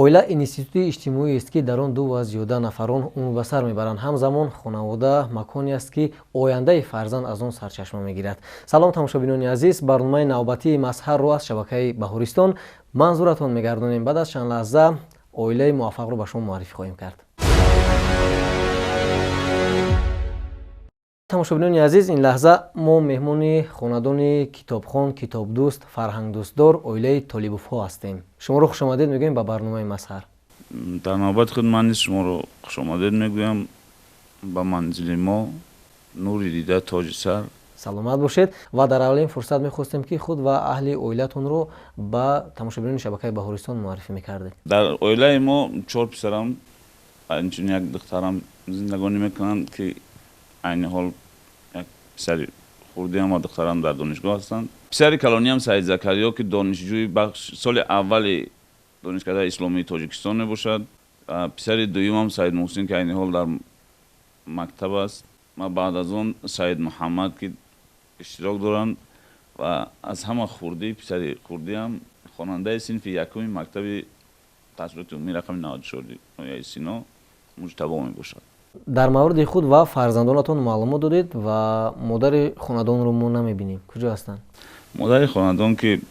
Оила институти иҷтимоист, ки дар он ду ва зиёда нафарон умр ба сар мебаранд. Ҳамзамон хонавода маконе аст, ки ояндаи фарзанд аз он сарчашма мегирад. Салом, тамошобинони азиз, барномаи навбатии Мазҳарро аз шабакаи Баҳористон манзуратон мегардонем. Баъд аз чанд лаҳза оилаи муваффақро ба шумо муаррифӣ хоҳем кард. Тамошобинони азиз, ин лаҳза мо меҳмони хонадони китобхон, китобдӯст, фарҳангдӯстдор оилаи Толибовҳо ҳастем. Шуморо хушомадед мегӯем ба барномаи Мазҳар. Дар навбати худ ман низ шуморо хушомадед мегӯям ба манзили мо, нури дида, тоҷи сар. Саломат бошед. Ва дар аввалин фурсат мехостем, ки худ ва аҳли оилатонро ба тамошобинони шабакаи Баҳористон муаррифӣ мекардед. Дар оилаи мо 4 писарам, инчунин як духтарам зиндагонӣ мекунанд, ки айни ҳол як писари хурдиам ва духтарам дар донишгоҳ ҳастанд. Писари калониам Саид Закариё, ки донишҷӯи бахш соли аввали Донишкадаи Исломии Тоҷикистон мебошад. Писари дуюмам Саид Муҳсин, ки айни ҳол дар мактаб аст, ва баъд аз он Саид Муҳаммад, ки иштирок доранд, ва аз ҳама хурдӣ писари хурдиам хонандаи синфи якуми мактаби таҳсилоти умумӣ рақами 94 ноҳияи Сино Муҷтабо мебошад. Дар мавриди худ ва фарзандонатон маълумот додед ва модари хонадонро мо намебинем. Куҷо ҳастанд? Модари хонадон, ки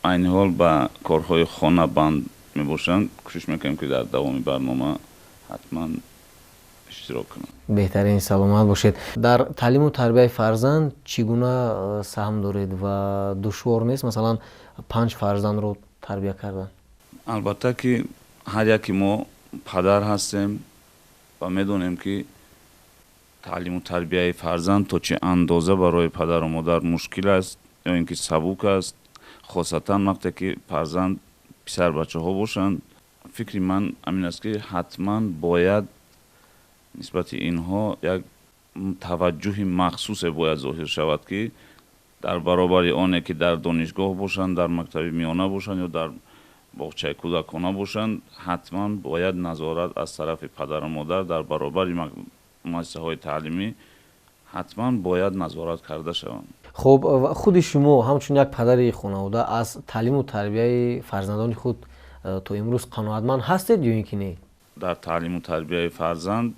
айни ҳол ба корҳои хона банд мебошанд, кӯшиш мекунем, ки дар давоми барнома ҳатман иштирок кунанд. Беҳтарин, саломат бошед. Дар таълиму тарбияи фарзанд чӣ гуна саҳм доред ва душвор нест, масалан, 5 фарзандро тарбия кардан? Албатта, ки ҳар яке мо падар ҳастем ва медонем, ки таълиму тарбияи фарзанд то чӣ андоза барои падару модар мушкил аст ё ин ки сабук аст, хосатан вақте ки фарзанд писарбачаҳо бошанд. Фикри ман ҳамин аст, ки ҳатман бояд нисбати инҳо як таваҷҷӯҳи махсусе бояд зоҳир шавад, ки дар баробари оне ки дар донишгоҳ бошанд, дар мактаби миёна бошанд ё дар боғчаи кӯдакона бошанд, ҳатман бояд назорат аз тарафи падару модар дар баробари муассисаҳои таълимӣ ҳатман бояд назорат карда шаванд. Хуб, худи шумо ҳамчун як падари хонавода аз таълиму тарбияи фарзандони худ то имрӯз қаноатманд ҳастед ё ин ки не? Дар таълиму тарбияи фарзанд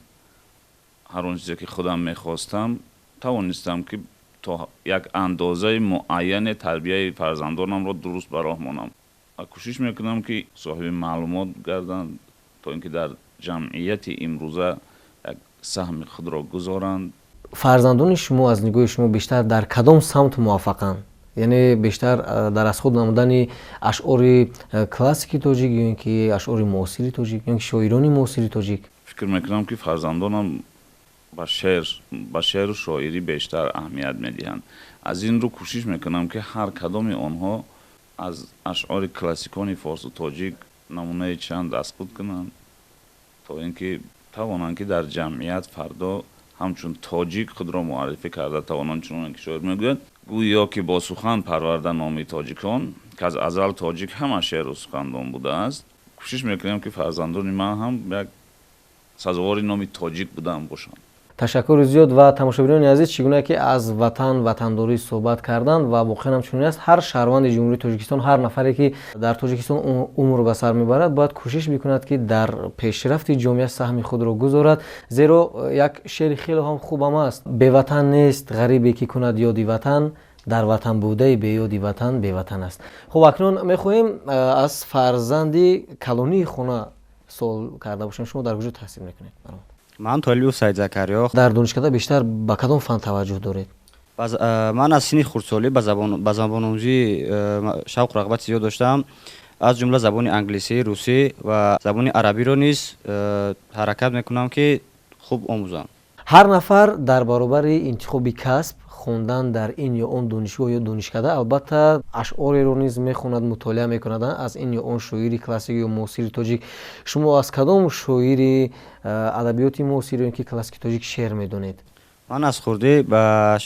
ҳар он чизе ки худам мехостам, тавонистам, ки то як андозаи муайяне тарбияи фарзандонамро дуруст ба роҳ монам ва кӯшиш мекунам, ки соҳиби маълумот гарданд, то ин ки дар ҷамъияти имрӯза як саҳми худро гузоранд. Фарзандони шумо аз нигоҳи шумо бештар дар кадом самт муваффақанд? Яъне бештар дар аз худ намудани ашъори классики тоҷик ё ин ки ашъори муосири тоҷик, ё ин ки шоирони муосири тоҷик? Фикр мекунам, ки фарзандонам ба шеъру шоирӣ бештар аҳамият медиҳанд. Аз ин рӯ кӯшиш мекунам, ки ҳар кадоми онҳо аз ашъори классикони форсу тоҷик намунаи чанд аз худ кунанд, то ин ки тавонанд, ки дар ҷамъият фардо ҳамчун тоҷик худро муаррифӣ карда тавонанд. Чуноне ки шоир мегӯяд: гӯё ки бо сухан парварда номи тоҷикон, ки аз азал тоҷик ҳама шеъру сухандон будааст. Кӯшиш мекунем, ки фарзандони ман ҳам як сазовори номи тоҷик будан бошанд. Ташаккури зиёд. Ва тамошобинони азиз, чӣ гуна ки аз ватан, ватандорӣ суҳбат карданд ва воқеан ҳам чунин аст, ҳар шаҳрванди Ҷумҳурии Тоҷикистон, ҳар нафаре ки дар Тоҷикистон умр ба сар мебарад, бояд кӯшиш бикунад, ки дар пешрафти ҷомеа саҳми худро гузорад, зеро як шеъри хеле ҳам хубам аст: беватан нест ғарибе, ки кунад ёди ватан, дар ватан будаи беёди ватан беватан аст. Хуб, акнун мехоҳем аз фарзанди калонии хона суол карда бошем. Шумо дар куҷо таҳсил мекунед? Ман Толибов Саид Закариё. Дар донишкада бештар ба кадом фан таваҷҷӯҳ доред? Ман аз синни хурдсолӣ ба забономӯзӣ шавқу рағбати зиёд доштам, аз ҷумла забони англисӣ, русӣ ва забони арабиро низ ҳаракат мекунам, ки хуб омӯзам. Ҳар нафар дар баробари интихоби касб, хондан дар ин ё он донишгоҳ ё донишкада, албатта ашъореро низ мехонад, мутолиа мекунад аз ин ё он шоири классик ё муосири тоҷик. Шумо аз кадом шоири адабиёти муосир ё ин ки классики тоҷик шеър медонед? Ман аз хурдӣ ба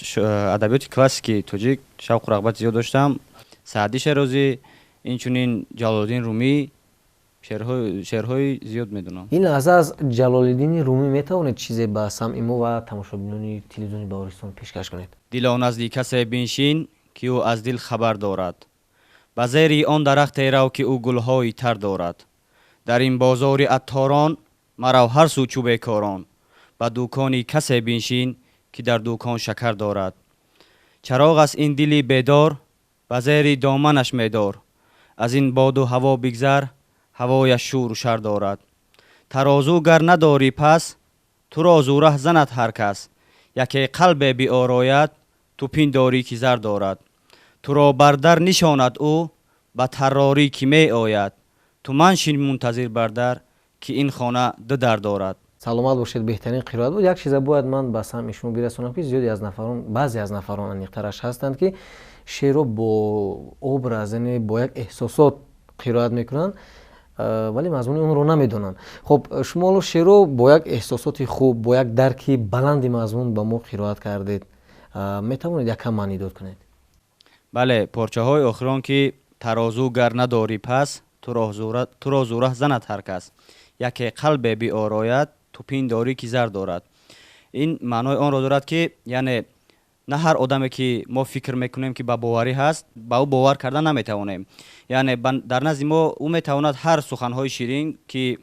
адабиёти классики тоҷик шавқу рағбати зиёд доштам. Саъдӣ Шерозӣ, инчунин Ҷалолиддин Румӣ, шеърҳои зиёд медонам. Ин лаҳза аз Ҷалолиддини Румӣ метавонед чизе ба самъи мо ва тамошобинони телевизиони Баҳористон пешкаш кунед? Дило назди касе биншин, ки ӯ аз дил хабар дорад, ба зери он дарахте рав, ки ӯ гулҳои тар дорад. Дар ин бозори атторон марав ҳар сӯ чӯ бекорон. Ба дукони касе биншин, ки дар дукон шакар дорад. Чароғ аст ин дили бедор, ба зери доманаш медор. Аз ин боду ҳаво бигзар, ҳавояш шӯру шар дорад. Тарозу гар надорӣ пас, туро зураҳ занад ҳар кас. Яке қалбе биорояд, ту пиндорӣ, ки зар дорад. Туро бар дар нишонад ӯ, ба таррорӣ ки меояд. Ту маншин мунтазир бар дар, ки ин хона ду дар дорад. Саломат бошед, беҳтарин қироат буд. Як чиза бояд ман ба самъи шумо бирасонам, ки зиёде аз нафарон, баъзе аз нафарон аниқтараш, ҳастанд, ки шеърро бо образ, яъне бо як эҳсосот қироат мекунанд, вале мазмуни онро намедонанд. Хуб, шумо ҳоло шеърро бо як эҳсосоти хуб, бо як дарки баланди мазмун ба мо қироат кардед. Метавонед якам маънидод кунед? Бале, порчаҳои охирон, ки тарозу гар надорӣ пас, туро зураҳ занад ҳар кас, яке қалбе биорояд, ту пиндорӣ, ки зар дорад, ин маънои онро дорад, ки яъне на ҳар одаме, ки мо фикр мекунем, ки ба боварӣ ҳаст, ба ӯ бовар кардан наметавонем. Яъне дар назди мо ӯ метавонад ҳар суханҳои ширин, ки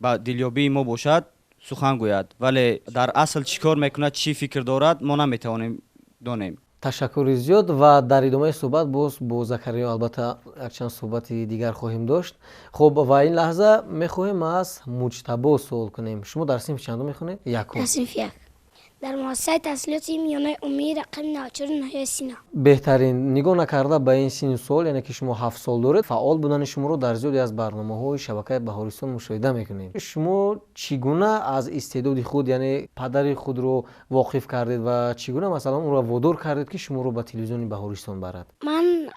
ба дилёбии мо бошад, сухан гӯяд, вале дар асл чӣ кор мекунад, чӣ фикр дорад, мо наметавонем донем. Ташаккури зиёд ва дар идомаи суҳбат боз бо Закариё албатта якчанд суҳбати дигар хоҳем дошт. Хуб, ва ин лаҳза мехоҳем аз Муҷтабо суол кунем. Шумо дар синфи чандум мехонед? Якум? Дар синфи як, дар муассисаи таҳсилоти миёнаи умумии рақами 94 ноҳияи Сино. Беҳтарин. Нигоҳ накарда ба ин синну сол, яъне ки шумо 7 сол доред, фаъол будани шуморо дар зиёде аз барномаҳои шабакаи Баҳористон мушоҳида мекунем. Шумо чӣ гуна аз истеъдоди худ, яъне падари худро воқиф кардед ва чӣ гуна, масалан, ӯро водор кардед, ки шуморо ба телевизиони Баҳористон барад? Ман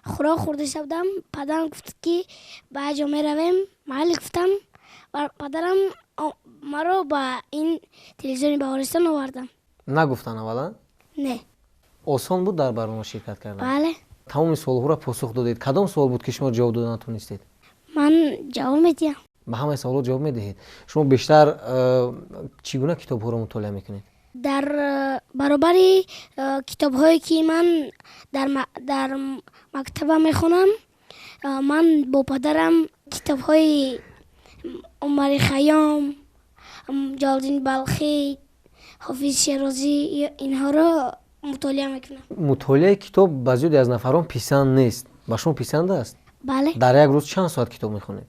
хӯрок хӯрдаиста будам, падарам гуфт, ки ба ҷо меравем. Майли, гуфтам, ва падарам маро ба ин телевизиони Баҳористон овардам. Нагуфтан аввалан? Не. Осон буд дар барнома ширкат кардан? Бале. Тамоми суолҳоро посух додед. Кадом суол буд, ки шумо ҷавоб дода натонистед? Ман ҷавоб медиҳам. Ба ҳамаи саволҳо ҷавоб медиҳед. Шумо бештар чӣ гуна китобҳоро мутолиа мекунед? Дар баробари китобҳое, ки ман дар мактаба мехонам, ман бо падарам китобҳои Умари Хайём, Ҷалолиддини Балхӣ, Ҳофизи Шерозӣ, инҳоро мутолиа мекунам. Мутолиаи китоб ба зиёде аз нафарон писанд нест. Ба шумо писанд аст? Бале. Дар як рӯз чанд соат китоб мехонед?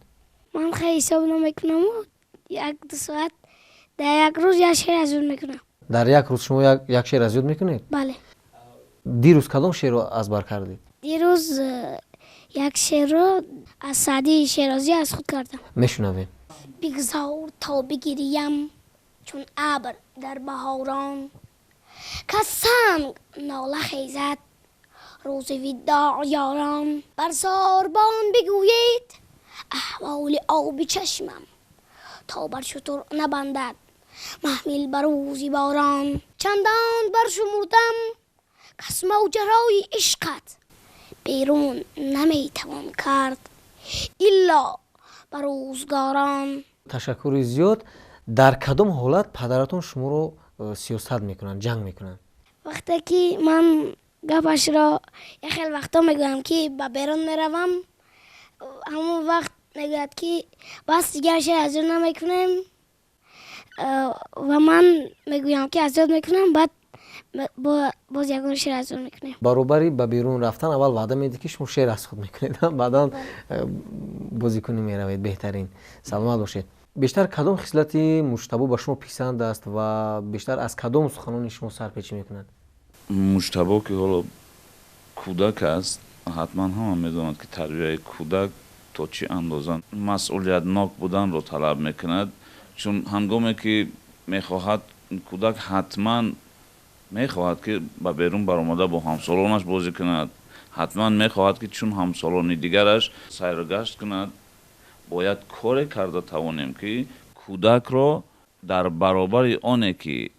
Ман хеле ҳисоб намекунаму, 1-2 соат. Дар як рӯз як шеър аз ёд мекунам. Дар як рӯз шумо як шеър аз ёд мекунед? Бале. Дирӯз кадом шеърро аз бар кардед? Дирӯз як шеърро аз Саъдии Шерозӣ аз худ кардам. Мешунавем. Бигзор то бигириям чун абр дар баҳорон, каз санг нола хезад рӯзи видоъ ёрон. Бар сорбон бигӯед аҳволи оби чашмам, то бар шутур набандад маҳмил ба рӯзи борон. Чандон баршумурдам, каз моҷарои ишқат берун наметавон кард илло ба рӯзгорон. Ташаккури зиёд. Дар кадом ҳолат падаратон шуморо сиёсат мекунанд, ҷанг мекунанд? Вақте ки ман гапашро як хел вақтҳо мегӯям, ки ба берун меравам, ҳамон вақт мегӯяд, ки бас, дигар шеър аз ёд намекунем. Ва ман мегӯям, ки аз ёд мекунам, баъд боз ягон шеър аз ёд мекунем. Баробари ба берун рафтан аввал ваъда медиҳед, ки шумо шеър аз худ мекунед, баъдан бозикунӣ меравед. Беҳтарин, саломат бошед. Бештар кадом хислати Муҷтабо ба шумо писанд аст ва бештар аз кадом суханони шумо сарпечӣ мекунад? Муҷтабо, ки ҳоло кӯдак аст, ҳатман ҳама медонад, ки тарбияи кӯдак то чӣ андоза масъулиятнок буданро талаб мекунад, чун ҳангоме ки мехоҳад, кӯдак ҳатман мехоҳад, ки ба берун баромада бо ҳамсолонаш бозӣ кунад, ҳатман мехоҳад, ки чун ҳамсолони дигараш сайру гашт кунад. Бояд коре карда тавонем, ки кӯдакро дар баробари оне, ки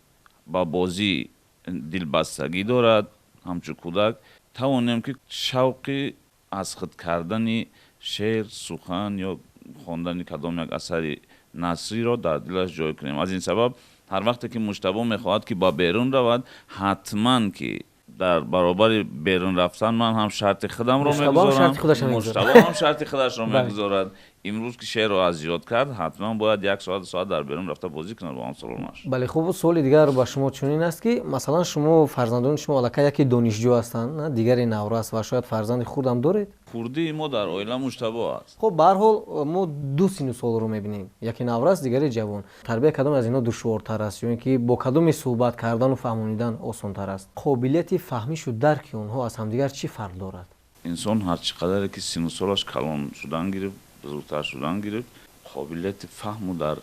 ба бозӣ дилбастагӣ дорад, ҳамчун кӯдак тавонем, ки шавқи аз худ кардани шеър, сухан ё хондани кадом як асари насриро дар дилаш ҷой кунем. Аз ин сабаб ҳар вақте ки Муҷтабо мехоҳад, ки ба берун равад, ҳатман ки дар баробари берун рафтан ман ҳам шарти худамро мегузорам, Муҷтабо ҳам шарти худашро мегузорад. Имрӯз ки шеърро аз ёд кард, ҳатман бояд як соат, 2 соат дар берун рафта бозӣ кунад бо ҳамсолонаш. Бале, хуб, суоли дигар ба шумо чунин аст, ки масалан шумо, фарзандони шумо аллакай яке донишҷӯ ҳастанд, на, дигаре наврас ва шояд фарзанди хурдам доред? Хурдии мо дар оила Муҷтабо аст. Хуб, ба ҳар ҳол мо ду синну солро мебинем, яке наврас, дигаре ҷавон. Тарбия кадоме аз инҳо душвортар аст ё ин ки бо кадоме суҳбат кардану фаҳмонидан осонтар аст? Қобилияти фаҳмишу дарки онҳо аз ҳамдигар чӣ фарқ дорад? Инсон ҳар чӣ қадаре ки синну солаш калон шудан гирифт, бузургтар шудан гирифт, қобилияти фаҳму дар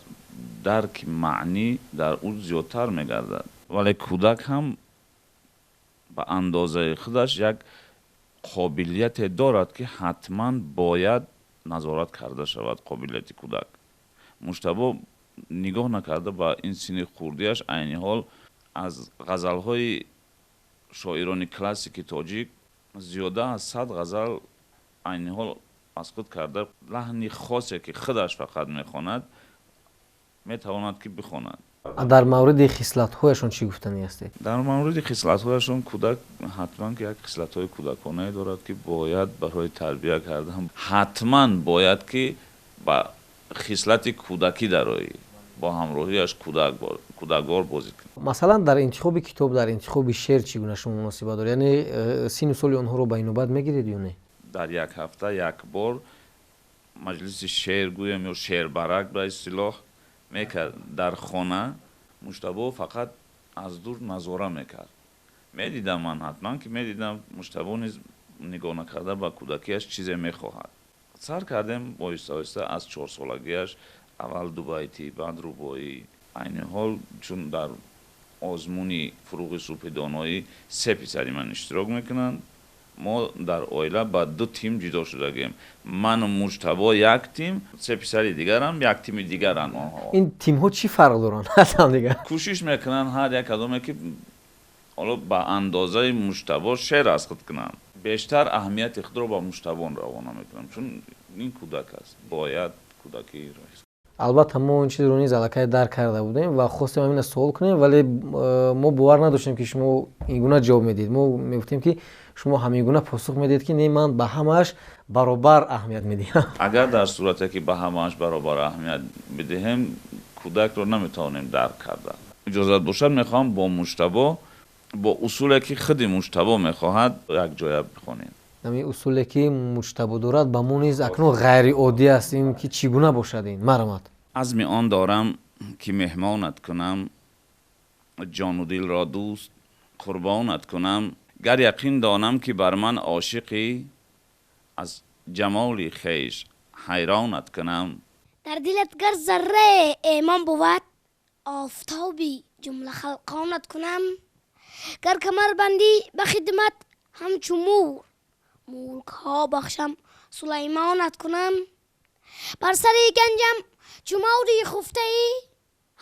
дарки маънӣ дар ӯ зиёдтар мегардад. Вале кӯдак ҳам ба андозаи худаш як қобилияте дорад, ки ҳатман бояд назорат карда шавад қобилияти кӯдак. Муҷтабо нигоҳ накарда ба ин синни хурдиаш, айни ҳол аз ғазалҳои шоирони классики тоҷик зиёда аз 100 ғазал айни ҳол аз худ карда, лаҳни хосе ки худаш фақат мехонад, метавонад ки бихонад. Дар мавриди хислатҳояшон чӣ гуфтанӣ ҳастед? Дар мавриди хислатҳояшон, кӯдак ҳатман ки як хислатҳои кӯдаконае дорад, ки бояд барои тарбия кардан ҳатман бояд ки ба хислати кӯдакӣ дароӣ, бо ҳамроҳиаш кӯдаквор бозӣ кунӣ. Масалан, дар интихоби китоб, дар интихоби шеър чӣ гуна шумо муносибат доред? Яъне синну соли онҳоро ба инобат мегиред ё не? Дар як ҳафта як бор маҷлиси шеър гӯем ё шеърбарак ба истилоҳ мекард дар хона. Муҷтабо фақат аз дур назора мекард. Медидам, ман ҳатман ки медидам, Муҷтабо низ нигоҳ накарда ба кӯдакиаш чизе мехоҳад. Сар кардем оҳиста оҳиста аз 4-солагиаш, аввал дубайтӣ, баъд рубоӣ. Айни ҳол чун дар озмуни Фуруғи субҳи доноӣ се писари ман иштирок мекунанд, мо дар оила ба ду тим ҷудо шудагем. Ману Муҷтабо як тим, се писари дигарам як тими дигаранд онҳо. Ин тимҳо чӣ фарқ доранд аз ҳамдигар? Кӯшиш мекунанд ҳар як кадоме ки ҳоло ба андозаи Муҷтабо шеър аз худ кунанд. Бештар аҳамияти худро ба Муҷтабон равона мекунам, чун ин кӯдак аст, бояд кӯдакиро ҳис. Албатта, мо ин чизро низ аллакай дарк карда будем ва хостем ҳамина суол кунем, вале мо бовар надоштем, ки шумо ин гуна ҷавоб медиҳед. Мо мегуфтем, ки шумо ҳамин гуна посух медиҳед, ки не, ман ба ҳамааш баробар аҳамият медиҳам. Агар дар сурате ки ба ҳамааш баробар аҳамият бидиҳем, кӯдакро наметавонем дарк карда. Иҷозат бошад, мехоҳам бо Муҷтабо бо усуле ки худи Муҷтабо мехоҳад якҷоя бихонем. Ҳамин усуле ки Муҷтабо дорад, ба мо низ акнун ғайриоддӣ аст, ин ки чӣ гуна бошад ин. Марҳамат. Азми он дорам ки меҳмонат кунам, ҷону дилро дӯст қурбонат кунам. Гар яқин донам ки бар ман ошиқӣ, аз ҷамоли хеш ҳайронат кунам. Дар дилат гар заррае эмон бувад, офтоби ҷумла халқонат кунам. Гар камар бандӣ ба хидмат ҳамчу мур, мулкҳо бахшам, Сулаймонат кунам. Бар сари ганҷам чу маври хуфтаӣ,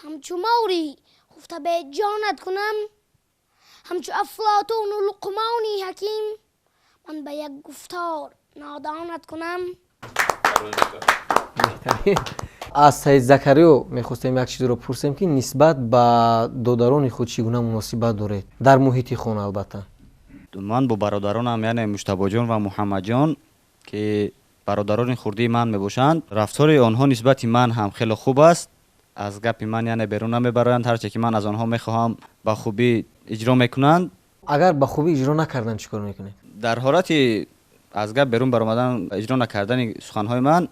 ҳамчу маври хуфта беҷонат кунам. Ҳамчу Афлотуну Луқмони ҳаким, ман ба як гуфтор нодонат кунам. Беҳтарин. Аз Саид Закариё мехостем як чизро пурсем, ки нисбат ба додарони худ чӣ гуна муносибат доред дар муҳити хона, албатта. Ман бо бародаронам, яъне Муҷтабоҷон ва Муҳаммадҷон, ки бародарони хурдии ман мебошанд, рафтори онҳо нисбати ман ҳам хеле хуб аст. Аз гапи ман, яъне, берун намебароянд. Ҳарче ки ман аз онҳо мехоҳам, ба хубӣ иҷро мекунанд. Агар ба хубӣ иҷро накарданд, чӣ кор мекунед? Дар ҳолати аз гап берун баромадан, иҷро накардани суханҳои ман,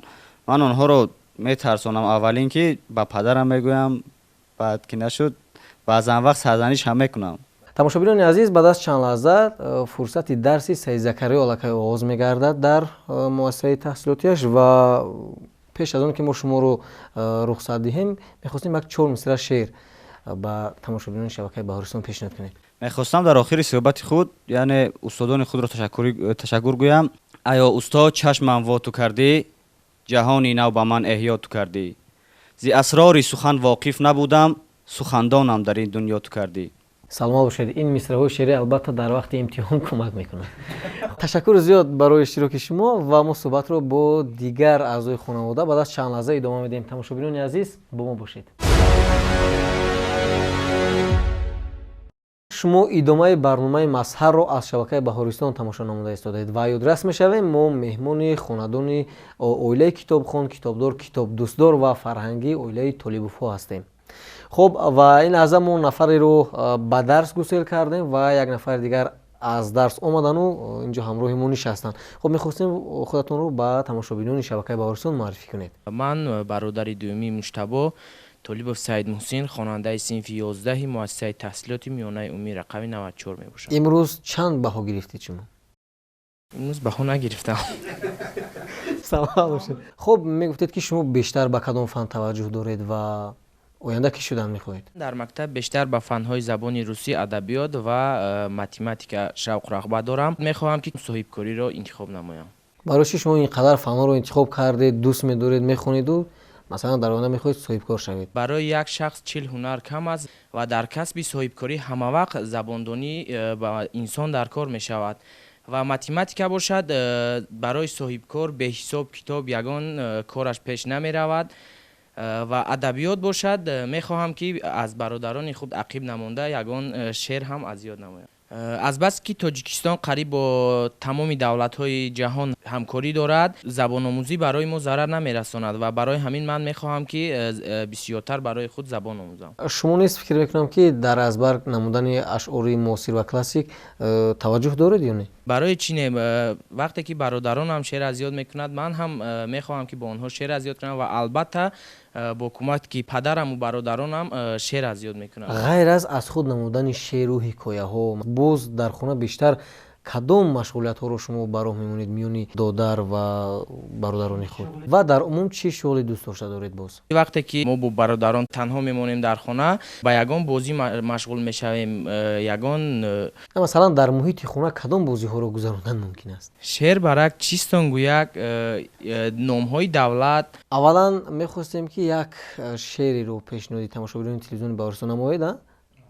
ман онҳоро метарсонам. Аввалин ки ба падарам мегӯям, баъд ки нашуд, баъзан вақт сарзаниш ҳам мекунам. Тамошобинони азиз, баъд аз чанд лаҳза фурсати дарси Саид Закариё аллакай оғоз мегардад дар муассисаи таҳсилотиаш ва пеш аз он ки мо шуморо рухсат диҳем, мехостем як чор мисра шеър ба тамошобинони шабакаи Баҳористон пешниҳод кунед. Мехостам дар охири суҳбати худ, яъне, устодони худро ташаккур гӯям. Аё устод, чашмам во ту кардӣ, ҷаҳони нав ба ман эҳё ту кардӣ. Зи асрори сухан воқиф набудам, сухандонам дар ин дунё ту кардӣ. Саломат бошед. Ин мисраҳои шеърӣ албатта дар вақти имтиҳон кӯмак мекунад. Ташаккури зиёд барои иштироки шумо ва мо суҳбатро бо дигар аъзои хонавода баъд аз чанд лаҳза идома медиҳем. Тамошобинони азиз, бо мо бошед. Шумо идомаи барномаи Мазҳарро аз шабакаи Баҳористон тамошо намуда истодаед ва ёдрас мешавем, мо меҳмони хонадони оилаи китобхон, китобдор, китобдӯстдор ва фарҳангии оилаи Толибовҳо ҳастем. Хуб, ва ин лаҳза мо нафареро ба дарс гусел кардем ва як нафари дигар аз дарс омадану инҷо ҳамроҳи мо нишастанд. Хуб, мехостем худатонро ба тамошобинони шабакаи Баҳористон муаррифӣ кунед. Ман бародари дуюми Муҷтабо Толибов Саид Муҳсин, хонандаи синфи 11 муассисаи таҳсилоти миёнаи умумӣ рақами 94 мебошам. Имрӯз чанд баҳо гирифтед шумо? Имрӯз баҳо нагирифтам. Саломат бошед. Хуб, мегуфтед, ки шумо бештар ба кадом фан таваҷҷӯҳ доред ва оянда кӣ шудан мехоҳед? Дар мактаб бештар ба фанҳои забони русӣ, адабиёт ва математика шавқу рағбат дорам. Мехоҳам, ки соҳибкориро интихоб намоям. Барои чӣ шумо ин қадар фанҳоро интихоб кардед, дӯст медоред, мехонеду масалан дар оянда мехоҳед соҳибкор шавед? Барои як шахс 40 ҳунар кам аст ва дар касби соҳибкорӣ ҳамавақт забондонӣ ба инсон дар кор мешавад ва математика бошад, барои соҳибкор беҳисоб китоб ягон кораш пеш намеравад ва адабиёт бошад, мехоҳам, ки аз бародарони худ ақиб намонда ягон шеър ҳам аз ёд намоям. Азбаски Тоҷикистон қариб бо тамоми давлатҳои ҷаҳон ҳамкорӣ дорад, забономӯзӣ барои мо зарар намерасонад ва барои ҳамин ман мехоҳам, ки бисёртар барои худ забон омӯзам. Шумо низ фикр мекунам, ки дар аз бар намудани ашъори муосир ва классик таваҷҷӯҳ доред ё не? Барои чӣ не? Вақте ки бародаронам шеър аз ёд мекунад, ман ҳам мехоҳам, ки бо онҳо шеър аз ёд кунам ва албатта бо кӯмаки падараму бародаронам шеър аз ёд мекунам. Ғайр аз худ намудани шеъру ҳикояҳо, боз дар хона бештар кадом машғулиятҳоро шумо ба роҳ мемонед миёни додар ва бародарони худ ва дар умум чӣ шуғли дӯст дошта доред боз? Вақте ки мо бо бародарон танҳо мемонем дар хона, ба ягон бозӣ машғул мешавем, ягон Масалан, дар муҳити хона кадом бозиҳоро гузарондан мумкин аст? Шер барак, чистонгӯяк, номҳои давлат. Аввалан мехостем, ки як шеъреро пешниҳоди тамошобинони телевизиони Баҳористон намоед,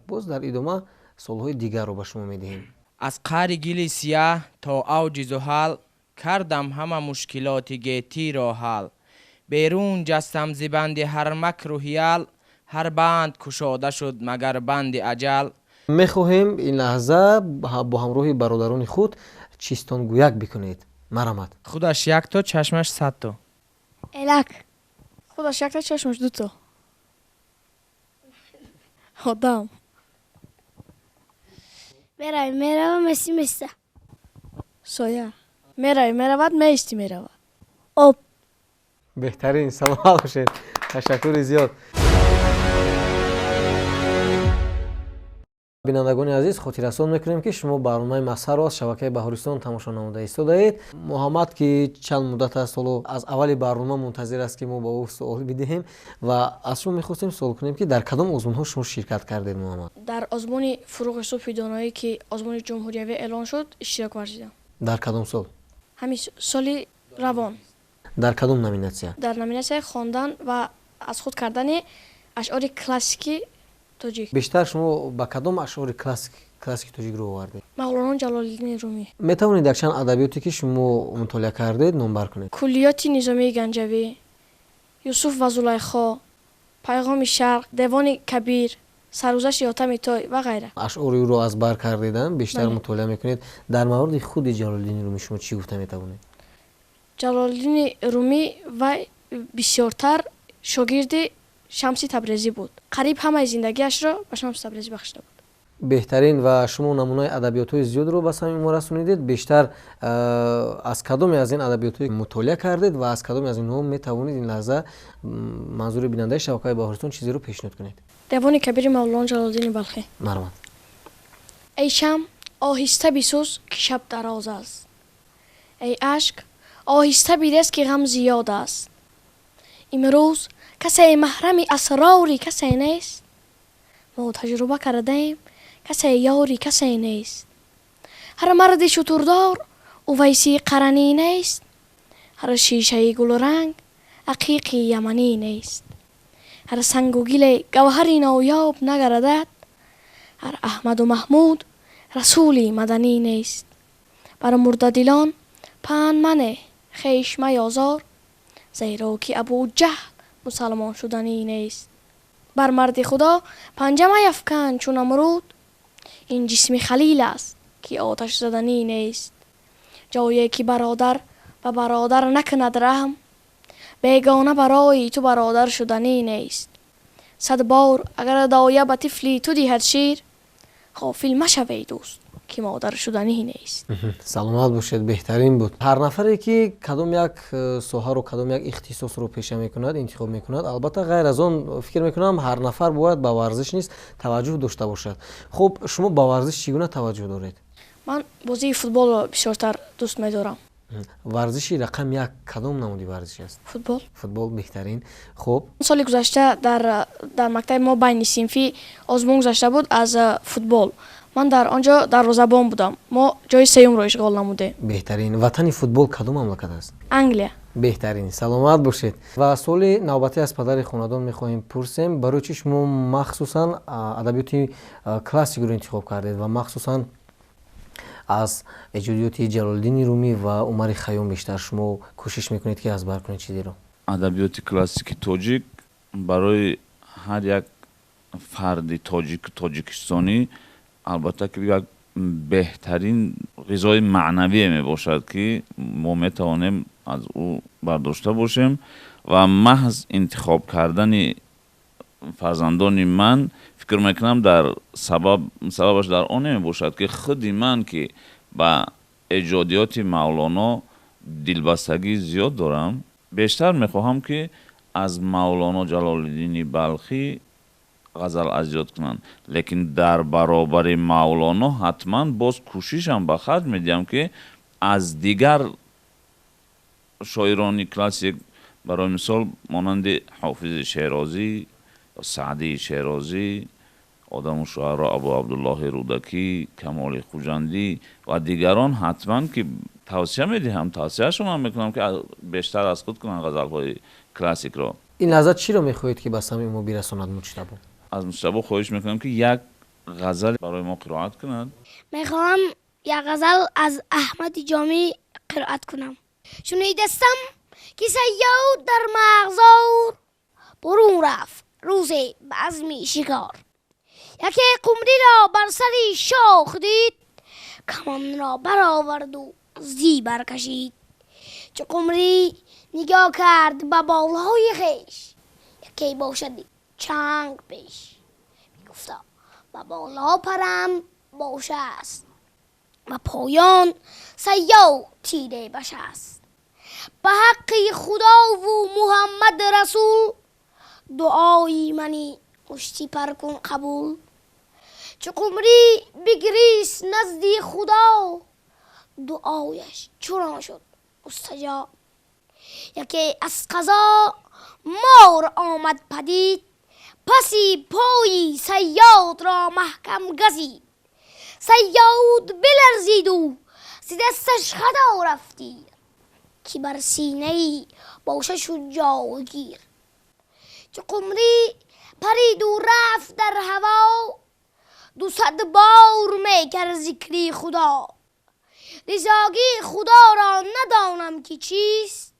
боз дар идома суолҳои дигарро ба шумо медиҳем. Аз қаъри гили сияҳ то авҷи зуҳал кардам ҳама мушкилоти гетиро ҳал. Берун ҷастам зи банди ҳар макру ҳиял, ҳар банд кушода шуд, магар банди аҷал. Мехоҳем ин лаҳза бо ҳамроҳи бародарони худ чистонгӯяк бикунед. Марҳамат. Худаш якто, чашмаш садто. Элак. Худаш якто, чашмаш дуто. Одам. Меравӣ, мерава, меси, места. Соя. Меравӣ, меравад, меисти, меравад. Об. Беҳтарин, саломат бошед, ташаккури зиёд. Бинандагони азиз, хотиррасон мекунем, ки шумо барномаи Мазҳарро аз шабакаи Баҳористон тамошо намуда истодаед. Муҳаммад, ки чанд муддат аст, ҳоло аз аввали барнома мунтазир аст, ки мо ба ӯ суол бидиҳем, ва аз шумо мехостем суол кунем, ки дар кадом озмунҳо шумо ширкат кардед, Муҳаммад? Дар озмуни Фуруғи субҳи доноӣ, ки озмуни ҷумҳуриявӣ эълон шуд, иштирок варзидам. Дар кадом сол? Ҳамин соли равон. Дар кадом номинатсия? Дар номинатсияи хондан ва аз худ кардани ашъори классики тоҷик. Бештар шумо ба кадом ашъори классики тоҷикро овардед? Мавлоно Ҷалолиддини Румӣ. Метавонед якчанд адабиёте, ки шумо мутолиа кардед, номбар кунед? Куллиёти Низомии Ганҷавӣ, Юсуф ва Зулайхо, Пайғоми Шарқ, Девони Кабир, Саргузашти Ҳотами Той ва ғайра. Ашъори ӯро аз бар кардедан, бештар мутолиа мекунед. Дар мавриди худи Ҷалолиддини Румӣ шумо чӣ гуфта метавонед? Ҷалолиддини Румӣ вай бисёртар шогирди Шамси Табрезӣ буд. Қариб ҳамаи зиндагиашро ба Шамси Табрезӣ бахшида буд. Беҳтарин, ва шумо намунаи адабиётҳои зиёдро ба самъи мо расонидед. Бештар аз кадоме аз ин адабиётҳои мутолиа кардед ва аз кадоме аз инҳо метавонед ин лаҳза манзури бинандаи шабакаи Баҳористон чизеро пешниҳод кунед? Девони Кабири Мавлоно Ҷалолиддини Балхӣ. Марҳамат. Эй шам, оҳиста бисӯз, ки шаб дароз аст. Эй ашк, оҳиста бирез, ки ғам зиёд аст. Имрӯз касе маҳрами асрори касе нест. Мо таҷруба кардаем, касе ёри касе нест. Ҳар марди шутурдор Увайси Қаранӣ нест. Ҳар шишаи гулранг ақиқи яманӣ нест. Ҳар сангу гиле гавҳари ноёб нагардад. Ҳар Аҳмаду Маҳмуд расули маданӣ нест. Бар мурдадилон панд манеҳ, хеш маёзор, зеро ки Абуҷаҳл мусалмон шуданӣ нест. Бар марди Худо панҷа маяфкан чу Намруд. Ин ҷисми Халил аст, ки оташ заданӣ нест. Ҷое ки бародар ба бародар накунад раҳм, бегона барои ту бародар шуданӣ нест. 100 бор агар доя ба тифли ту диҳад шир, ғофил машав, эй дӯст, ки модар шуданӣ нест. Саломат бошед, беҳтарин буд. Ҳар нафаре, ки кадом як соҳаро, кадом як ихтисосро пеша мекунад, интихоб мекунад, албатта, ғайр аз он, фикр мекунам, ҳар нафар бояд ба варзиш низ таваҷҷӯҳ дошта бошад. Хуб, шумо ба варзиш чӣ гуна таваҷҷӯҳ доред? Ман бозии футболро бисёртар дӯст медорам. Варзиши рақами як кадом намуди варзиш аст? Футбол. Футбол, беҳтарин. Хуб. Соли гузашта дар мактаби мо байни синфӣ озмун гузашта буд аз футбол. Ман дар он ҷо дарвозабон будам. Мо ҷои сеюмро ишғол намудем. Беҳтарин. Ватани футбол кадом мамлакат аст? Англия. Беҳтарин, саломат бошед. Ва суоли навбатӣ аз падари хонадон мехоҳем пурсем: барои чӣ шумо махсусан адабиёти классикро интихоб кардед ва махсусан аз эҷодиёти Ҷалолиддини Румӣ ва Умари Хайём бештар шумо кӯшиш мекунед, ки аз бар кунед чизеро? Адабиёти классики тоҷик барои ҳар як фарди тоҷику тоҷикистонӣ, албатта, ки як беҳтарин ғизои маънавие мебошад, ки мо метавонем аз ӯ бардошта бошем. Ва маҳз интихоб кардани фарзандони ман, фикр мекунам, дар сабабаш дар оне мебошад, ки худи ман, ки ба эҷодиёти Мавлоно дилбастагӣ зиёд дорам, бештар мехоҳам, ки аз Мавлоно Ҷалолиддини Балхӣ ғазал аз ёд кунанд. Лекин дар баробари Мавлоно ҳатман боз кӯшишам ба харҷ медиҳам, ки аз дигар шоирони классик, барои мисол, монанди Ҳофизи Шерозӣ, Саъдии Шерозӣ, Одаму шуаро Абу Абдуллоҳи Рӯдакӣ, Камоли Хуҷандӣ ва дигарон, ҳатман ки тавсия медиҳам, тавсияшонам мекунам, ки бештар аз худ кунанд ғазалҳои классикро. Ин лаҳза чиро мехоҳед, ки ба самъи мо бирасонад Муҷтабо? Аз Муҷтабо хоҳиш мекунам, ки як ғазал барои мо қироат кунад. Мехоҳам як ғазал аз Аҳмади Ҷомӣ қироат кунам. Шунидастам, ки сайёд дар марғзор бурун рафт рӯзе ба азми шикор. Яке қумриро бар сари шох дид, камонро бароварду зӣ баркашид. Чу қумрӣ нигоҳ кард ба болҳои хеш, яке бошад чанг пеш. Мегуфта: ба боло парам боша аст, ба поён сайёд тире баш аст. Ба ҳаққи Худову Муҳаммад Расул, дуои мани муштипар кун қабул. Чу қумрӣ бигирист назди Худо, дуояш чунон шуд мустаҷоб. Яке аз қазо мор омад падид, паси пои сайёдро маҳкам газид. Сайёд биларзиду зи дасташ хато рафтир, ки бар синаи боша шуд ҷойгир. Чу қумрӣ париду рафт дар ҳаво, 200 бор мекард зикри Худо. Ризогии Худоро надонам, ки чист,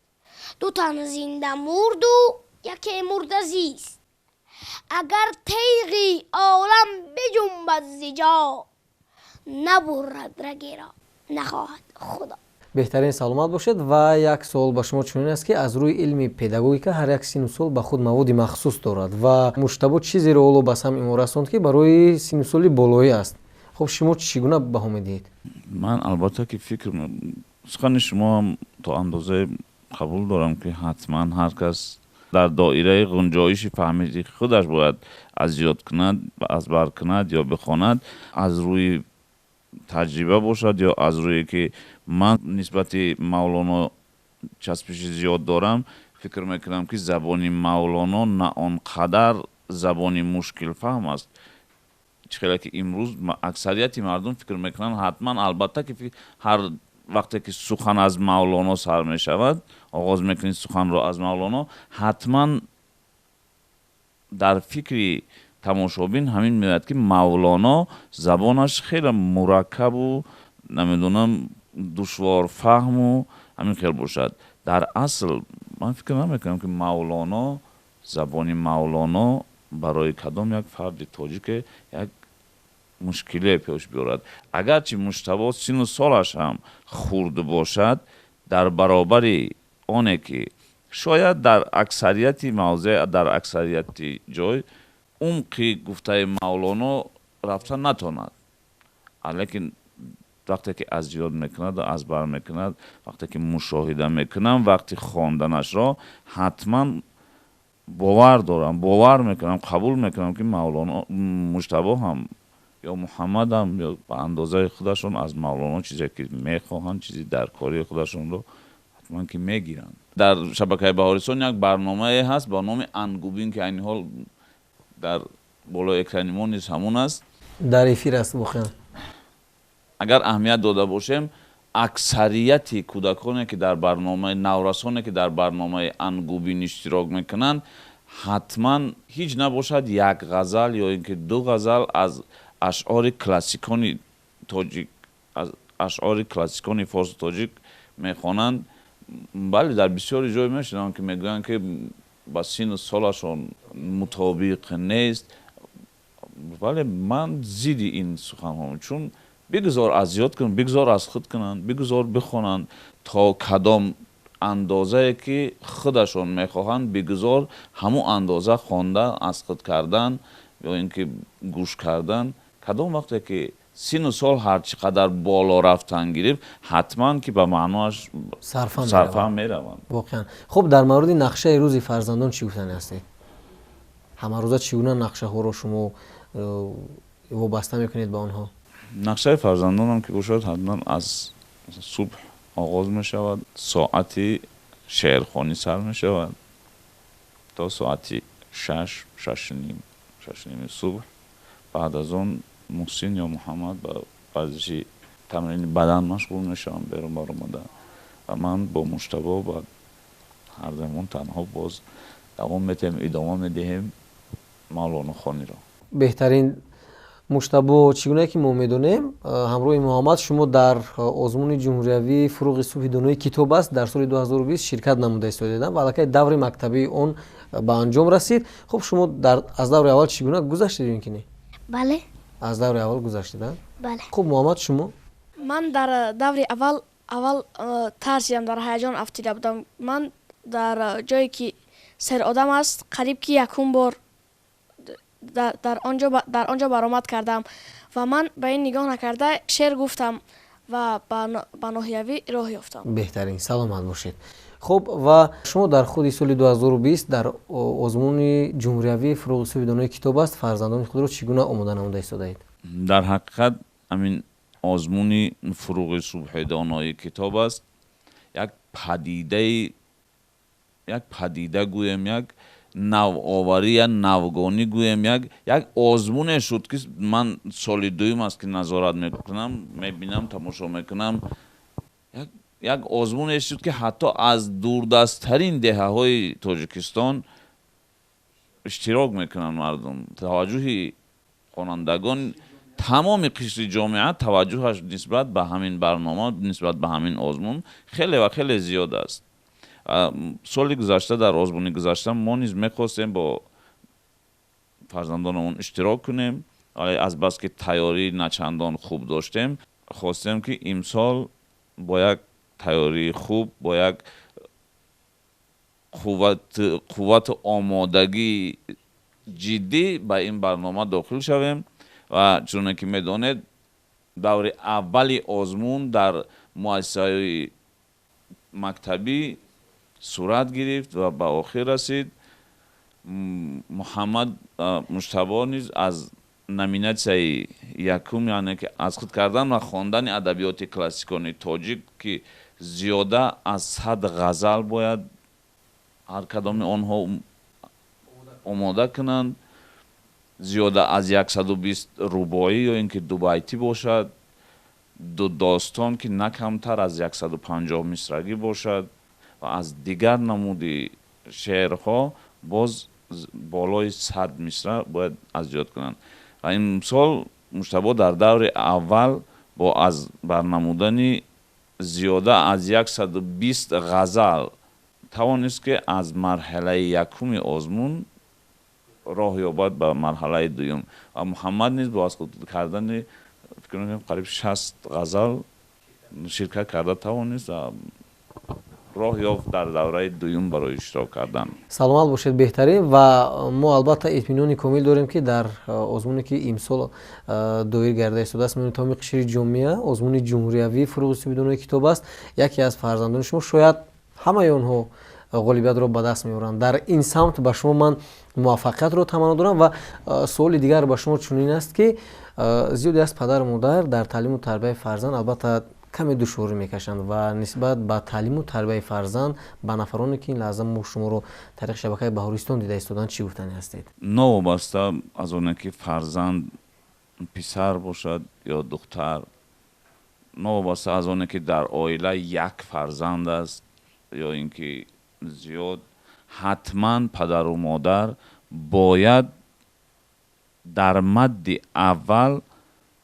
ду тан зинда мурду яке мурда зист. Агар теғи олам биҷунбад зи ҷо, набурад рагеро нахоҳад Худо. Беҳтарин, саломат бошед. Ва як суол ба шумо чунин аст, ки аз рӯи илми педагогика ҳар як синну сол ба худ маводи махсус дорад ва Муҷтабо чизеро ҳоло ба самъи мо расонд, ки барои синну соли болоӣ аст. Хуб, шумо чӣ гуна баҳо медиҳед? Ман, албатта, ки фикр, сухани шумоам то андозае қабул дорам, ки ҳатман ҳар кас дар доираи ғунҷоиши фаҳмиши худаш бояд аз ёд кунад, аз бар кунад ё бихонад. Аз рӯи таҷриба бошад ё аз рӯе ки ман нисбати Мавлоно часпиши зиёд дорам, фикр мекунам, ки забони Мавлоно на он қадар забони мушкилфаҳм аст, чӣ хеле ки имрӯз аксарияти мардум фикр мекунанд. Ҳатман, албатта, ки ҳар вақте ки сухан аз Мавлоно сар мешавад, оғоз мекунед суханро аз Мавлоно, ҳатман дар фикри тамошобин ҳамин меояд, ки Мавлоно забонаш хеле мураккабу, намедонам, душворфаҳму ҳамин хел бошад. Дар асл ман фикр намекунам, ки Мавлоно, забони Мавлоно барои кадом як фарди тоҷике як Мушкиле пеш биёрад. Агарчи Муҷтабо сину солаш ҳам хурд бошад, дар баробари оне ки шояд дар аксарияти мавзеъ, дар аксарияти ҷой умқи гуфтаи Мавлоно рафта натонад, лекин вақте ки аз ёд мекунад, аз бар мекунад, вақте ки мушоҳида мекунам вақти хонданашро, ҳатман бовар дорам, бовар мекунам, қабул мекунам, ки Мавлоно, Муҷтабо ҳам ё Муҳаммад ҳам ё ба андозаи худашон аз Мавлоно чизе ки мехоҳанд, чизи даркории худашонро ҳатман ки мегиранд. Дар шабакаи Баҳористон як барномае ҳаст ба номи «Ангубин», ки айни ҳол дар болои экрани мо низ ҳамон аст. Дар эфир аст воқеан. Агар аҳамият дода бошем, аксарияти кӯдаконе ки дар барномаи, наврасоне ки дар барномаи «Ангубин» иштирок мекунанд, ҳатман ҳеҷ набошад, як ғазал ё ин ки ду ғазал аз ашъори классикони тоҷик, аз ашъори классикони форсу тоҷик мехонанд. Бале, дар бисёри ҷой мешунавам, ки мегӯянд, ки ба сину солашон мутобиқ нест. Вале ман зидди ин суханҳом, чун бигузор аз ёд кунанд, бигузор аз худ кунанд, бигузор бихонанд то кадом андозае ки худашон мехоҳанд, бигузор ҳамун андоза хонда, аз худ кардан ё ин ки гӯш кардан. Кадом вақте ки сину сол ҳарчи қадар боло рафтан гирифт, ҳатман ки ба маъноаш сарфа мераванд. Воқеан. Хуб, дар мавриди нақшаи рӯзи фарзандон чӣ гуфтани ҳастед? Ҳамарӯза чӣ гуна нақшаҳоро шумо вобаста мекунед ба онҳо? Нақшаи фарзандонам ки бошад, ҳатман аз субҳ оғоз мешавад, соати шеърхонӣ сар мешавад то соати 6, 6:30, 6:30 субҳ. Баъд аз он Муҳсин ё Муҳаммад ба варзиши тамрини бадан машғул мешаванд берун баромада ва ман бо Муҷтабо ба ҳардуямон танҳо боз давом метиҳем, идома медиҳем Мавлонохониро. Беҳтарин. Муҷтабо, чӣ гуна ки мо медонем, ҳамроҳи Муҳаммад шумо дар озмуни ҷумҳуриявии «Фуруғи субҳи донои китоб аст» дар соли 2020 ширкат намуда истодедам ва аллакай даври мактабии он ба анҷом расид. Хуб, шумо аз даври аввал чӣ гуна гузаштед ё ин ки не? Бале. Аз даври аввал гузаштед? Бале. Хуб, Муҳаммад, шумо? Ман дар даври аввал тарсидам, дар ҳаяҷон афтида будам. Ман дар ҷое ки серодам аст, қариб ки якум бор дар он ҷо баромад кардам ва ман ба ин нигоҳ накарда шеър гуфтам ва ба ноҳиявӣ роҳ ёфтам. Беҳтарин, саломат бошед. Хуб, ва шумо дар худи соли 2020 дар озмуни ҷумҳуриявии «Фуруғи субҳи донои китоб аст» фарзандони худро чӣ гуна омода намуда истодаед? Дар ҳақиқат, ҳамин озмуни «Фуруғи субҳи донои китоб аст» як падидаи, як падида гӯем, як навоварӣ, як навгонӣ гӯем, як озмуне шуд, ки ман соли дуюм аст, ки назорат мекунам, мебинам, тамошо мекунам. Як озмуне шуд, ки ҳатто аз дурдасттарин деҳаҳои Тоҷикистон иштирок мекунанд мардум. Таваҷҷӯҳи хонандагон, тамоми қишри ҷомеа таваҷҷӯҳаш нисбат ба ҳамин барнома, нисбат ба ҳамин озмун хеле ва хеле зиёд аст. Соли гузашта, дар озмуни гузашта мо низ мехостем бо фарзандонамон иштирок кунем, вале азбаски тайёрӣ начандон хуб доштем, хостем, ки имсол бо як тайёрии хуб, бо як қуввату омодагии ҷиддӣ ба ин барнома дохил шавем. Ва чуноне ки медонед, даври аввали озмун дар муассисаҳои мактабӣ сурат гирифт ва ба охир расид. Муҳаммад Муҷтабо низ аз номинатсияи якум, яъне ки аз худ кардан ва хондани адабиёти классикони тоҷик, ки зиёда аз 100 ғазал бояд ҳар кадоми онҳо омода кунанд, зиёда аз 120 рубоӣ ё ин ки дубайтӣ бошад, ду достон, ки на камтар аз 150 мисрагӣ бошад, ва аз дигар намуди шеърҳо боз болои 100 мисра бояд аз ёд кунанд. Ва имсол Муҷтабо дар даври аввал бо аз барнамудани зиёда аз 120 ғазал тавонист, ки аз марҳилаи якуми озмун Роҳ ёбад ба марҳалаи дуюм. Ва Муҳаммад низ бо аз худ кардани, фикр мекунам, қариб 60 ғазал ширкат карда тавонист ва роҳ ёфт дар давраи дуюм барои иштирок кардан. Саломат бошед, беҳтарин. Ва мо албатта итминони комил дорем, ки дар озмуне, ки имсол доир гардида истодааст миёни тамоми қишри ҷомеа, озмуни ҷумҳуриявии «Фурӯғи субҳи донои китоб» аст, яке аз фарзандони шумо, шояд ҳамаи онҳо, ғолибиятро ба даст меоранд. Дар ин самт ба шумо ман муваффақиятро таманно дорам. Ва суоли дигар ба шумо чунин аст, ки зиёде аз падару модар дар таълиму тарбияи фарзанд албатта каме душворӣ мекашанд ва нисбат ба таълиму тарбияи фарзанд ба нафароне, ки ин лаҳза мо шуморо тариқи шабакаи Баҳористон дида истоданд, чӣ гуфтанӣ ҳастед? Новобаста аз оне ки фарзанд писар бошад ё духтар, новобаста аз оне ки дар оила як фарзанд аст ё ин ки зиёд, ҳатман падару модар бояд дар мадди аввал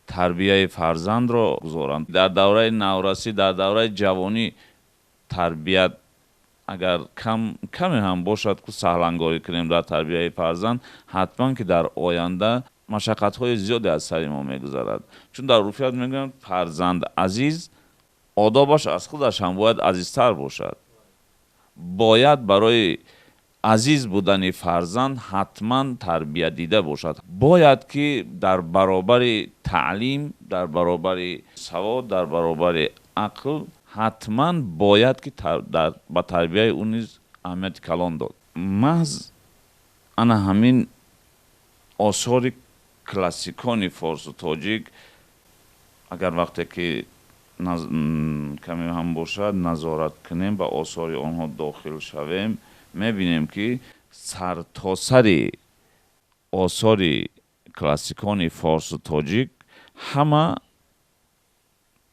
тарбияи фарзандро гузоранд. Дар давраи наврасӣ, дар давраи ҷавонӣ тарбият агар каме ҳам бошад, ку саҳлангорӣ кунем дар тарбияи фарзанд, ҳатман ки дар оянда машаққатҳои зиёде аз сари мо мегузарад. Чун дар урфият мегӯянд: фарзанд азиз, одобаш аз худаш ҳам бояд азизтар бошад. Бояд барои азиз будани фарзанд ҳатман тарбия дида бошад. Бояд ки дар баробари таълим, дар баробари савод, дар баробари ақл ҳатман бояд ки ба тарбияи ӯ низ аҳамияти калон дод. Маҳз ана ҳамин осори классикони форсу тоҷик, агар вақте ки каме ҳам бошад назорат кунем, ба осори онҳо дохил шавем, мебинем, ки сартосари осори классикони форсу тоҷик ҳама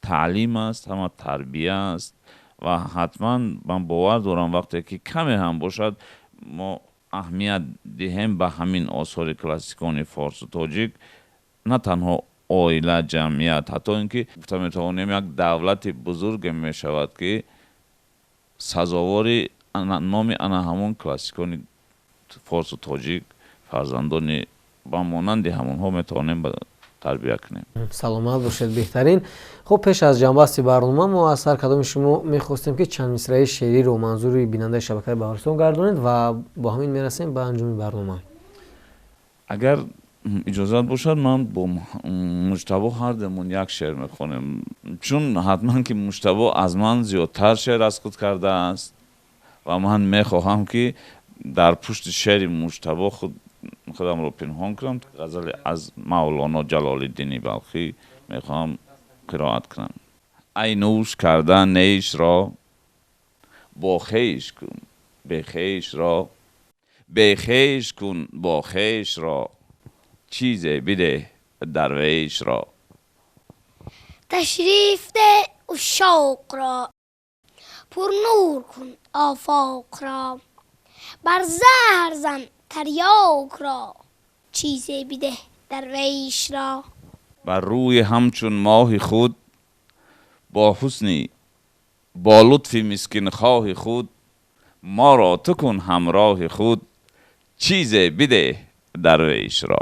таълим аст, ҳама тарбия аст. Ва ҳатман ман бовар дорам, вақте ки каме ҳам бошад мо аҳамият диҳем ба ҳамин осори классикони форсу тоҷик, на танҳо оила, ҷамъият, ҳатто ин ки гуфта метавонем, як давлати бузурге мешавад, ки сазовори номи ана ҳамон классикони форсу тоҷик, фарзандони ба монанди ҳамонҳо метавонем тарбия кунем. Саломат бошед, беҳтарин. Хуб, пеш аз ҷамъбасти барнома мо аз ҳар кадоми шумо мехостем, ки чанд мисраи шеъриро манзури бинандаи шабакаи Баҳористон гардонед ва бо ҳамин мерасем ба анҷоми барнома. Агар иҷозат бошад, ман бо Муҷтабо ҳардемон як шеър мехонем, чун ҳатман ки Муҷтабо аз ман зиёдтар шеър аз худ кардааст ва ман мехоҳам, ки дар пушти шеъри Муҷтабо худамро пинҳон кунам. Ғазале аз Мавлоно Ҷалолиддини Балхӣ мехоҳам қироат кунам. Ай нӯш карда нешро, бо хеш кун бехешро, бехеш кун бо хешро, чизе бидеҳ дарвешро. Ташриф деҳ ушшоқро, пурнур кун офоқро, бар заҳр зан тарёкро, чизе бидеҳ дарвешро. Бар рӯи ҳамчун моҳи худ, бо ҳусни, бо лутфи мискинхоҳи худ, моро ту кун ҳамроҳи худ, чизе бидеҳ дарвешро.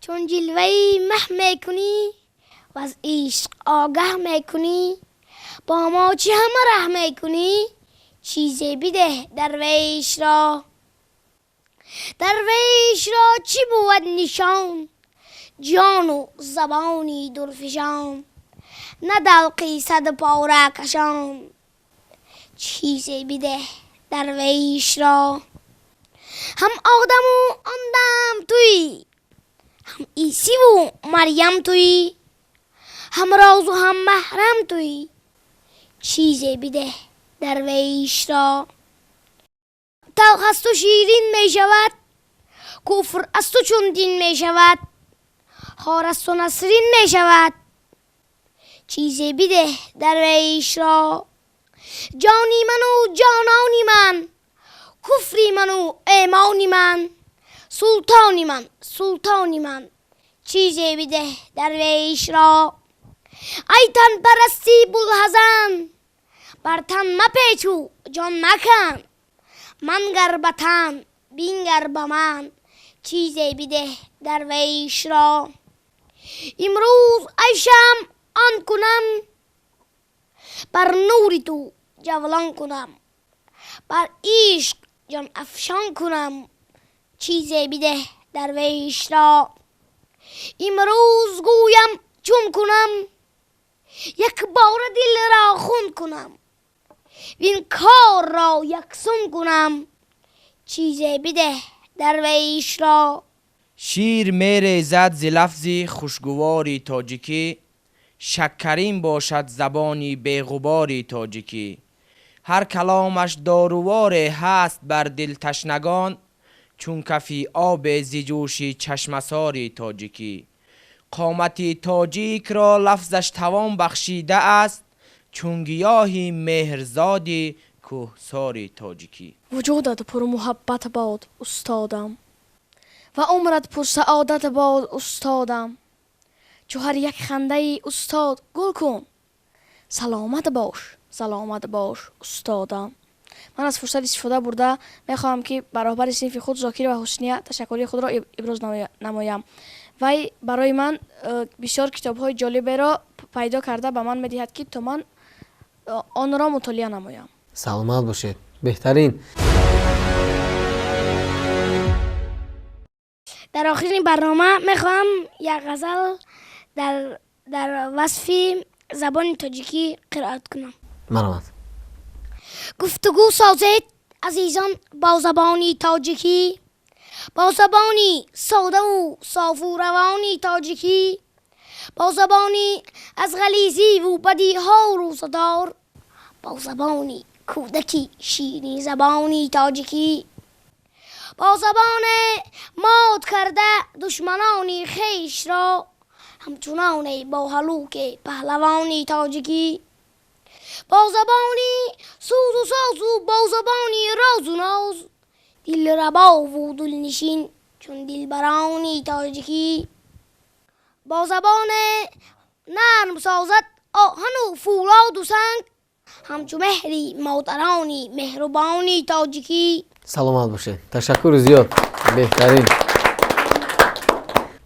Чун ҷилваи маҳ мекунӣ, ваз ишқ огаҳ мекунӣ, бо мо чӣ ҳама раҳ мекунӣ, чизе бидеҳ дарвешро. Дарвешро чӣ бувад нишон, ҷону забони дурфишон, на далқи садпора кашон, чизе бидеҳ дарвешро. Ҳам одаму он дам туӣ, ҳам Исиву Марьям туӣ, ҳам розу ҳам маҳрам туӣ, чизе бидеҳ дарвешро. Талх аз ту ширин мешавад, куфр аз ту чун дин мешавад, хор аз ту Насрин мешавад, чизе бидеҳ дарвешро. Ҷони ману ҷонони ман, куфри ману имони ман, султони ман, султони ман, чизе бидеҳ дарвешро. Ай танпарасти Булҳасан, бар тан мапечу ҷон макан, мангар ба тан, бингар ба ман, чизе бидеҳ дарвешро. Имрӯз ай шамъ он кунам, бар нури ту ҷавлон кунам, бар ишқ ҷон афшон кунам, чизе бидеҳ дарвешро. Имрӯз гӯям чун кунам, як бора дилро хун кунам, вин корро яксун кунам, чизе бидеҳ дарвешро. Шир мерезад зи лафзи хушгувори тоҷикӣ, шаккарин бошад забони беғубори тоҷикӣ. Ҳар каломаш доруворе ҳаст бар дилташнагон, чун кафи обе зи ҷӯши чашмасори тоҷикӣ. Қомати тоҷикро лафзаш тавон бахшидааст, чун гиёҳи меҳрзоди кӯҳсори тоҷикӣ. Вуҷудат пурмуҳаббат бод, устодам, ва умрат пурсаодат бод, устодам. Чу ҳар як хандаи устод гул кун, саломат бош, саломат бош, устодам. Ман аз фурсат истифода бурда мехоҳам, ки ба роҳбари синфи худ Зокир ва Ҳусния ташаккурии худро иброз намоям. Вай барои ман бисёр китобҳои ҷолиберо пайдо карда ба ман медиҳад, ки то ман онро мутолиа намоям. Саломат бошед, беҳтарин. Дар охири барнома мехоҳам як ғазал дар васфи забони тоҷикӣ қироат кунам. Марҳамат. Гуфтугӯ созед, азизон, бо забони тоҷикӣ, бо забони содаву софу равони тоҷикӣ, бо забони аз ғализиву бадиҳо рӯзадор, бо забони кӯдаки ширинзабони тоҷикӣ, бо забоне мод карда душманони хешро, ҳамчуноне бо ҳалуке паҳлавони тоҷикӣ, бо забони сӯзу созу бо забони розу ноз, дилрабову дилнишин чун дилбарони тоҷикӣ, бо забоне нарм созад оҳану фӯлоду санг, ҳамчу меҳри модарони меҳрубони тоҷикӣ. Саломат бошед, ташаккури зиёд, беҳтарин,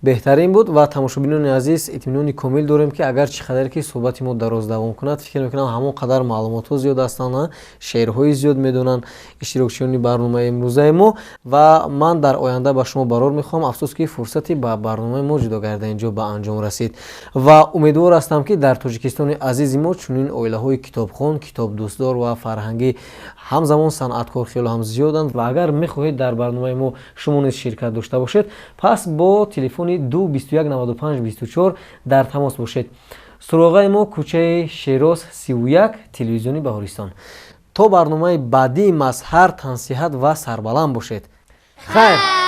беҳтарин буд. Ва тамошобинони азиз, итминони комил дорем, ки агар чӣ қадаре ки суҳбати мо дароз давом кунад, фикр мекунам, ҳамон қадар маълумотҳо зиёд ҳастанд, шеърҳои зиёд медонанд иштирокчиёни барномаи имрӯзаи мо. Ва ман дар оянда ба шумо барор мехоҳам. Афсӯс, ки фурсати ба барномаи мо ҷудо карда инҷо ба анҷом расид ва умедвор ҳастам, ки дар Тоҷикистони азизи мо чунин оилаҳои китобхон, китобдӯстдор ва фарҳангӣ, ҳамзамон санъаткор хело ҳам зиёданд. Ва агар мехоҳед дар барномаи мо шумо низ ширкат дошта бошед, пас бо телефони 2 21 95 24 дар тамос бошед. Суроғаи мо кӯчаи Шероз 31, телевизиони Баҳористон. То барномаи баъдии мазҳар тансиҳат ва сарбаланд бошед. Хайр.